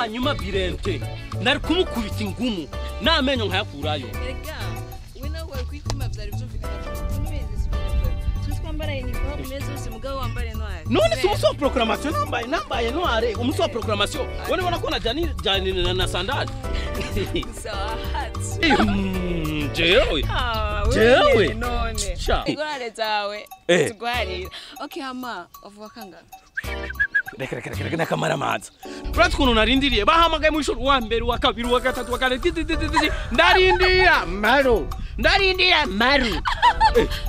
Uwanyuma birente nari kumukubita ingumu n'amenyo nkayakurayo. Erega we nawe kwikwima vyari vyumvikana ko twambara uniforme zose mugabo wambare noir. None si umunsi wa proclamation nambaye noir umunsi wa proclamation wone bona ko na jani jani na sandali. Jewe jewe none igorane zawe tugwarira. Okay hama uvuga kangana. Reka reka reka nakamaramaza. Uretse ukuntu narindiriye bahamagaye mu ishuri uwa mbere uwa kabiri uwa gatatu uwa kane ndarindira maru ndarindira maru.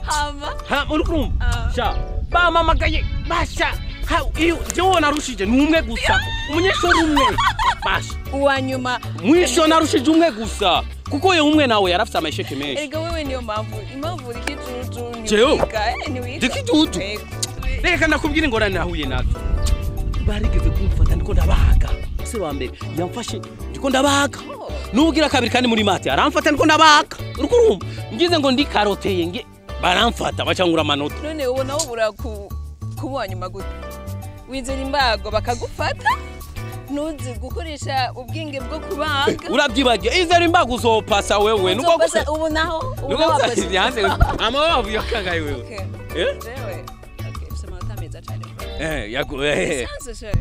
Hama ha uri kurumva sha bamamagaye basha ha iyo jewe narushije ni umwe gusa umunyeshuri umwe basha uwa nyuma mwisho narushije umwe gusa kuko ye umwe nawe yarafite amasheke menshi. Erega wewe niyo mpamvu impamvu ikijuju ni wiga ikijuju. Reka ndakubwira ingorane nahuye nazo. Barigeze kumfata ndiko ndabaga. Se wa mbere yamfashe ndiko ndabaga. Nubugira kabiri kandi muri mate aramfata ndiko ndabaga. Uri kurumva ngize ngo ndi karoteye nge baramfata bacangura amanota. None ubona wobura kuba nyuma gute? Wizera imbago bakagufata nuzi gukoresha ubwinge bwo kubaga. Urabyibagiye izera imbago uzopasa wewe nuko gusa ubu naho ubu yanze ama bavuye kangaye wewe. Eh? Wewe. Okay, sema tameza cyane. Eh, yago eh. Sanze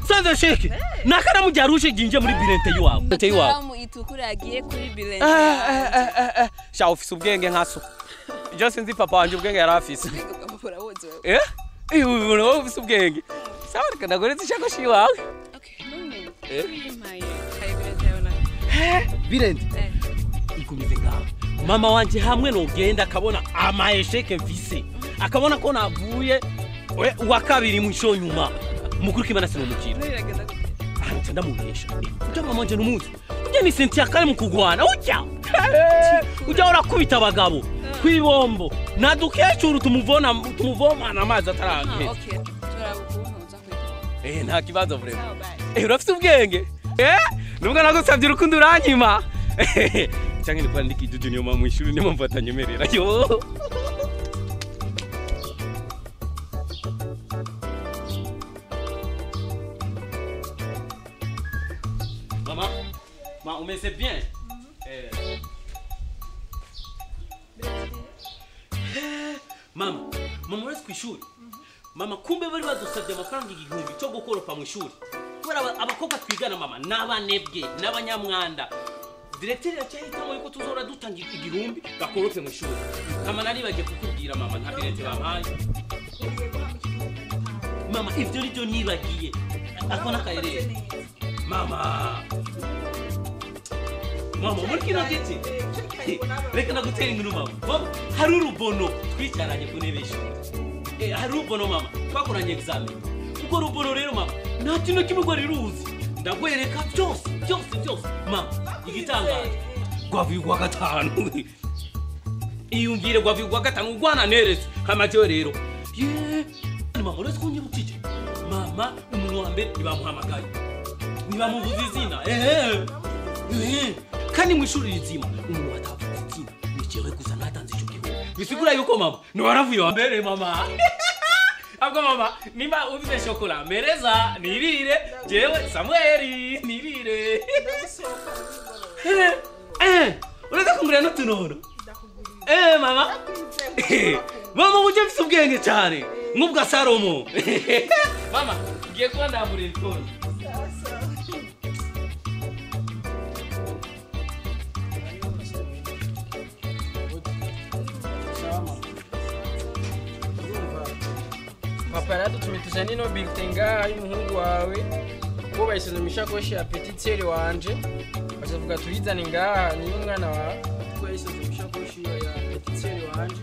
Sanze sheke. Nakaramu jarushe ginje muri birente yiwawe. Birente yiwawe. Ikaramu itukura yagiye kuri birente. Sha ofisi ubwenge nkaso. Je sinzi papa wanje ubwenge yarafise. Eh? Eh, ufise ubwenge. Sawa reka ndagoretse ishakoshi yiwawe. Okay, none. Uyimpaye kare birente yawe na. Eh, birente. Igumize ngaho. Mama wanje hamwe nogenda akabona ama esheke mfise. Akabona ko navuye uwa kabiri mwisho nyuma. Mukuru kimana sinomukira. Nca ndamubesha. Ujya mama wanje numuzi. Ujya ni Cynthia kare mu kugwana. Ujya. Ujya urakubita abagabo kwibombo. Nadukecuru tumuvona tumuvomana amazi atarangiye. Okay. Turaba ukuntu uza kwita. Eh, nta kibazo vraiment. Eh, urafite ubwenge. Eh, nubwo nagusabye urukundo uranyima. Cyangwa ni kwandika ijuju niyo mama mwishuri niyo mfata nyemerera. Yo. Maman, ma, on c'est bien. Mama, mama uretse ku ishuri. Mama kumbe bari badusabye amafaranga igihumbi cyo gukoropa mu ishuri. Kubera abakobwa twigana mama n'abanebwe n'abanyamwanda. Directeur yacyahitamo yuko tuzora dutanga igihumbi gakorope mu ishuri. Mama naribagiye kukubwira mama nta birete bampaye. Mama ivyo nivyo nibagiye. Ako nakayerere. Mama. Mama muri kino giti. Reka nagutera inkuru mama. Mama hari urubono twicaranye ku ntebe y'ishuri. Eh hari urubono mama twakoranye examen. Uko rubono rero mama nta kintu kimwe rwari ruzi. Ndagwereka byose byose byose mama igitangaje. Gwavuye kwa gatanu. Iyumvire gwavuye kwa gatanu ugwana neretse hamajewe rero. Ye mama uretse kunyibukije. Mama umuntu wa mbere ntibamuhamagaye. Ntibamuvuze izina. Eh. Kandi mu ishuri rizima umuntu batavuze izina ni jewe gusa natanze icyo gihugu. Bisigura yuko mama ni waravuye wa mbere mama. Abwo mama nimba ubize shokora mereza nirire jewe Samuel nirire. Eh uraza kungurira n'utunono. Eh mama. Mama uje mfise ubwenge cyane nk'ubwa Salomo. Mama ngiye kuba ndamura ibikoni. Papa yaradutumye tuzane ino bulletin ngaha y'umuhungu wawe ko bayisize mu ishakoshi ya petite sœur wanje bacavuga tuyizane ngaha niyo umwana wawe ko yayisize mu ishakoshi ya petite sœur wanje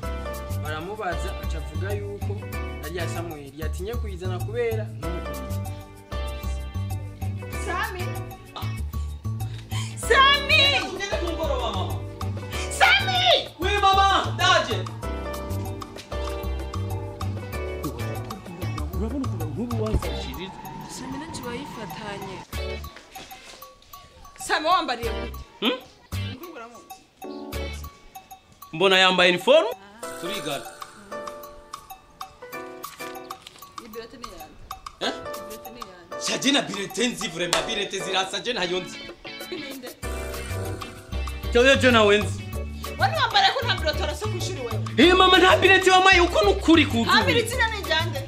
baramubaza acavuga yuko ari ya Samuel yatinye kuyizana kubera ntumukubite. Sami Sami ngende kumugoroba mama. Sami Oui mama ndaje. Urabona ukuntu nk'ubu wansabishije. Sami nanje bayifatanye. Sami wambariye gute? Mbona yambaye uniform? Turigana. Ibirate ni yande. Eh? Ibirate ni yande. Shaje na bulletin nzi vraiment bulletin zirasa je ntayo nzi. Cyo je nawe nzi. Wani wambara ko nta bulletin arasa kwishuri wewe. Eh mama nta bulletin wamaye uko nukuri kuzuye. Nta bulletin ni jande.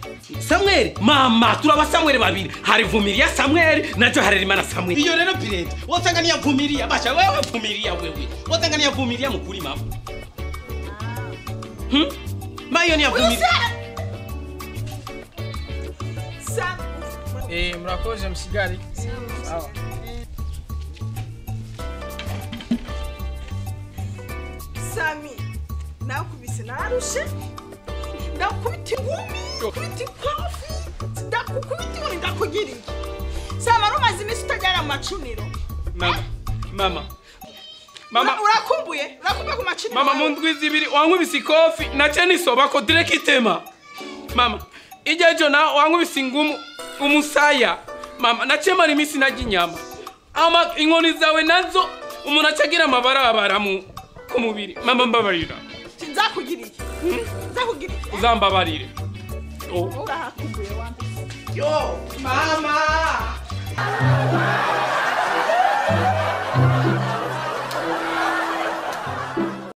Samuel mama turaba Samuel babiri hari Vumilia Samuel nacho Harerimana Samuel. Iyo rero bulletin wosanga ni ya Vumilia basha wewe Vumilia wewe. Wosanga ni ya Vumilia mukuri mama. Mayo ni ya Vumilia. Sam murakoze msigari. Sawa. Sami nakubise narushe ndakubita ingumi kubita ikofi ndakukubita inkoni ndakugira iki Sama rumaze iminsi utagera mu macuniro. Mama mama mama urakumbuye ku macuniro. Mama mu ndwi zibiri wankubise ikofi nace nisoba ko direct itema. Mama ijejo na wankubise ingumu umusaya. Mama nace mara iminsi narya inyama. Ama inkoni zawe nazo umuntu acagira amabarabara mu ku mubiri. Mama mbabarira. Nzakugira iki? Nzakugira iki? Uzambabarire. Urahakumbuye wambe. Yo mama.